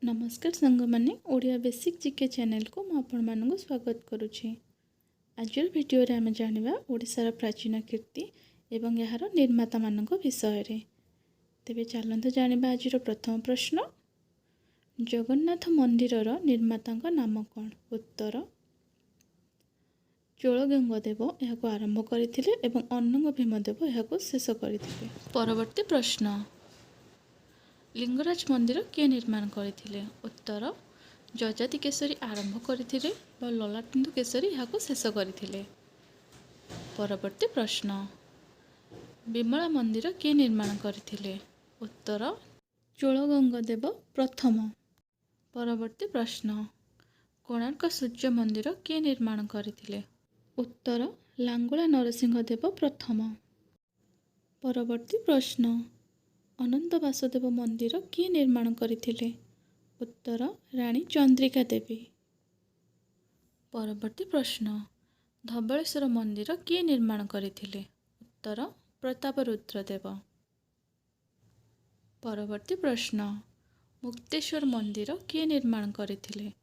ନମସ୍କାର ସାଙ୍ଗମାନେ, Odia basic GK ଚ୍ୟାନେଲକୁ ମୁଁ ଆପଣମାନଙ୍କୁ ସ୍ୱାଗତ କରୁଛି। ଆଜିର ଭିଡ଼ିଓରେ ଆମେ ଜାଣିବା ଓଡ଼ିଶାର ପ୍ରାଚୀନ କୀର୍ତ୍ତି ଏବଂ ଏହାର ନିର୍ମାତାମାନଙ୍କ ବିଷୟରେ। ତେବେ ଚାଲନ୍ତୁ ଜାଣିବା ଆଜିର ପ୍ରଥମ ପ୍ରଶ୍ନ। ଜଗନ୍ନାଥ ମନ୍ଦିରର ନିର୍ମାତାଙ୍କ ନାମ କ'ଣ? ଉତ୍ତର, ଚୋଳଗଙ୍ଗ ଦେବ ଏହାକୁ ଆରମ୍ଭ କରିଥିଲେ ଏବଂ ଅନଙ୍ଗ ଭୀମଦେବ ଏହାକୁ ଶେଷ କରିଥିଲେ। ପରବର୍ତ୍ତୀ ପ୍ରଶ୍ନ, ଲିଙ୍ଗରାଜ ମନ୍ଦିର କିଏ ନିର୍ମାଣ କରିଥିଲେ? ଉତ୍ତର, ଯଯାତି କେଶରୀ ଆରମ୍ଭ କରିଥିଲେ ବା ଲଲାଟେନ୍ଦୁ କେଶରୀ ଏହାକୁ ଶେଷ କରିଥିଲେ। ପରବର୍ତ୍ତୀ ପ୍ରଶ୍ନ, ବିମଳା ମନ୍ଦିର କିଏ ନିର୍ମାଣ କରିଥିଲେ? ଉତ୍ତର, ଚୋଳଗଙ୍ଗ ଦେବ ପ୍ରଥମ। ପରବର୍ତ୍ତୀ ପ୍ରଶ୍ନ, କୋଣାର୍କ ସୂର୍ଯ୍ୟ ମନ୍ଦିର କିଏ ନିର୍ମାଣ କରିଥିଲେ? ଉତ୍ତର, ଲାଙ୍ଗୁଳା ନରସିଂହ ଦେବ ପ୍ରଥମ। ପରବର୍ତ୍ତୀ ପ୍ରଶ୍ନ, ଅନନ୍ତ ବାସୁଦେବ ମନ୍ଦିର କିଏ ନିର୍ମାଣ କରିଥିଲେ? ଉତ୍ତର, ରାଣୀ ଚନ୍ଦ୍ରିକା ଦେବୀ। ପରବର୍ତ୍ତୀ ପ୍ରଶ୍ନ, ଧବଳେଶ୍ୱର ମନ୍ଦିର କିଏ ନିର୍ମାଣ କରିଥିଲେ? ଉତ୍ତର, ପ୍ରତାପ ରୁଦ୍ରଦେବ। ପରବର୍ତ୍ତୀ ପ୍ରଶ୍ନ, ମୁକ୍ତେଶ୍ୱର ମନ୍ଦିର କିଏ ନିର୍ମାଣ କରିଥିଲେ?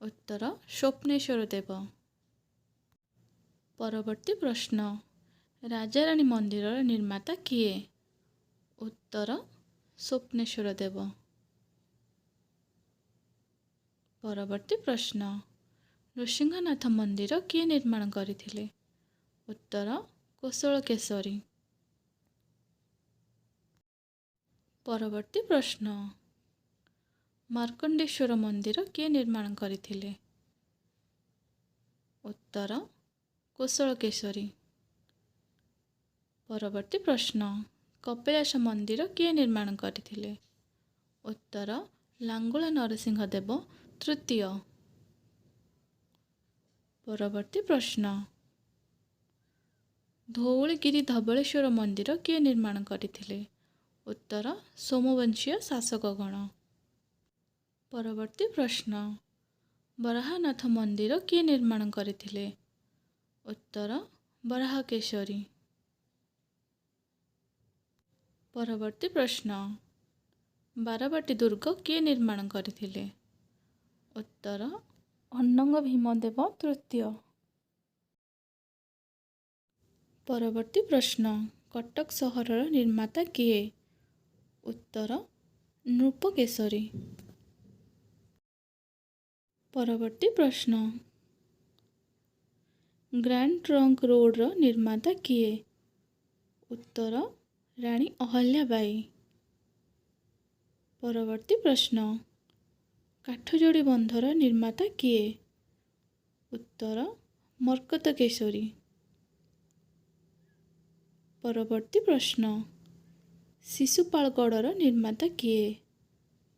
ଉତ୍ତର, ସ୍ୱପ୍ନେଶ୍ୱର ଦେବ। ପରବର୍ତ୍ତୀ ପ୍ରଶ୍ନ, ରାଜାରାଣୀ ମନ୍ଦିରର ନିର୍ମାତା କିଏ? ଉତ୍ତର, ସ୍ୱପ୍ନେଶ୍ୱର ଦେବ। ପରବର୍ତ୍ତୀ ପ୍ରଶ୍ନ, ନୃସିଂହନାଥ ମନ୍ଦିର କିଏ ନିର୍ମାଣ କରିଥିଲେ? ଉତ୍ତର, କୋଶଳ କେଶରୀ। ପରବର୍ତ୍ତୀ ପ୍ରଶ୍ନ, ମାର୍କଣ୍ଡେଶ୍ୱର ମନ୍ଦିର କିଏ ନିର୍ମାଣ କରିଥିଲେ? ଉତ୍ତର, କୋଶଳ କେଶରୀ। ପରବର୍ତ୍ତୀ ପ୍ରଶ୍ନ, କପିଳାସ ମନ୍ଦିର କିଏ ନିର୍ମାଣ କରିଥିଲେ? ଉତ୍ତର, ଲାଙ୍ଗୁଳା ନରସିଂହ ଦେବ ତୃତୀୟ। ପରବର୍ତ୍ତୀ ପ୍ରଶ୍ନ, ଧଉଳିଗିରି ଧବଳେଶ୍ୱର ମନ୍ଦିର କିଏ ନିର୍ମାଣ କରିଥିଲେ? ଉତ୍ତର, ସୋମବଂଶୀୟ ଶାସକଗଣ। ପରବର୍ତ୍ତୀ ପ୍ରଶ୍ନ, ବରାହନାଥ ମନ୍ଦିର କିଏ ନିର୍ମାଣ କରିଥିଲେ? ଉତ୍ତର, ବରାହକେଶରୀ। ପରବର୍ତ୍ତୀ ପ୍ରଶ୍ନ, ବାରବାଟୀ ଦୁର୍ଗ କିଏ ନିର୍ମାଣ କରିଥିଲେ? ଉତ୍ତର, ଅନଙ୍ଗ ଭୀମଦେବ ତୃତୀୟ। ପରବର୍ତ୍ତୀ ପ୍ରଶ୍ନ, କଟକ ସହରର ନିର୍ମାତା କିଏ? ଉତ୍ତର, ନୃପକେଶରୀ। ପରବର୍ତ୍ତୀ ପ୍ରଶ୍ନ, ଗ୍ରାଣ୍ଡ ଟ୍ରଙ୍କ ରୋଡ଼ର ନିର୍ମାତା କିଏ? ଉତ୍ତର, ରାଣୀ ଅହଲ୍ୟାବାଈ। ପରବର୍ତ୍ତୀ ପ୍ରଶ୍ନ, କାଠଯୋଡ଼ି ବନ୍ଧର ନିର୍ମାତା କିଏ? ଉତ୍ତର, ମର୍କତ କେଶରୀ। ପରବର୍ତ୍ତୀ ପ୍ରଶ୍ନ, ଶିଶୁପାଳଗଡ଼ର ନିର୍ମାତା କିଏ?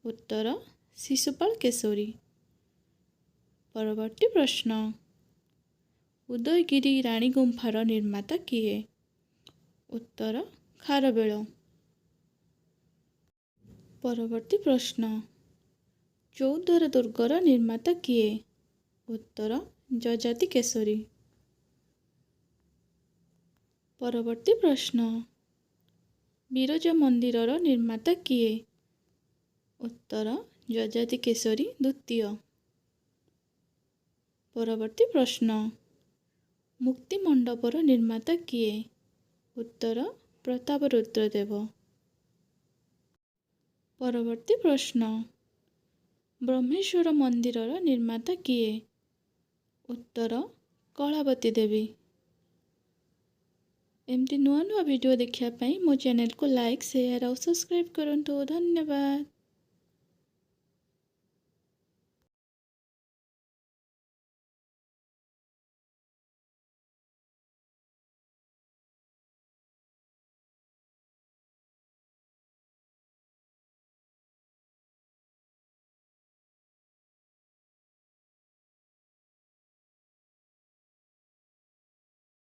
ଉତ୍ତର, ଶିଶୁପାଳ କେଶରୀ। ପରବର୍ତ୍ତୀ ପ୍ରଶ୍ନ, ଉଦୟଗିରି ରାଣୀ ଗୁମ୍ଫାର ନିର୍ମାତା କିଏ? ଉତ୍ତର, ଖାରବେଳ। ପରବର୍ତ୍ତୀ ପ୍ରଶ୍ନ, ଚୌଦ୍ୱାର ଦୁର୍ଗର ନିର୍ମାତା କିଏ? ଉତ୍ତର, ଯଯାତି କେଶରୀ। ପରବର୍ତ୍ତୀ ପ୍ରଶ୍ନ, ବିରଜା ମନ୍ଦିରର ନିର୍ମାତା କିଏ? ଉତ୍ତର, ଯଯାତି କେଶରୀ ଦ୍ୱିତୀୟ। ପରବର୍ତ୍ତୀ ପ୍ରଶ୍ନ, ମୁକ୍ତି ମଣ୍ଡପର ନିର୍ମାତା କିଏ? ଉତ୍ତର, ପ୍ରତାପ ରୁଦ୍ରଦେବ। ପରବର୍ତ୍ତୀ ପ୍ରଶ୍ନ, ବ୍ରହ୍ମେଶ୍ୱର ମନ୍ଦିରର ନିର୍ମାତା କିଏ? ଉତ୍ତର, କଳାବତୀ ଦେବୀ। ଏମିତି ନୂଆ ନୂଆ ଭିଡ଼ିଓ ଦେଖିବା ପାଇଁ ମୋ ଚ୍ୟାନେଲକୁ ଲାଇକ୍, ସେୟାର ଆଉ ସବସ୍କ୍ରାଇବ୍ କରନ୍ତୁ। ଧନ୍ୟବାଦ।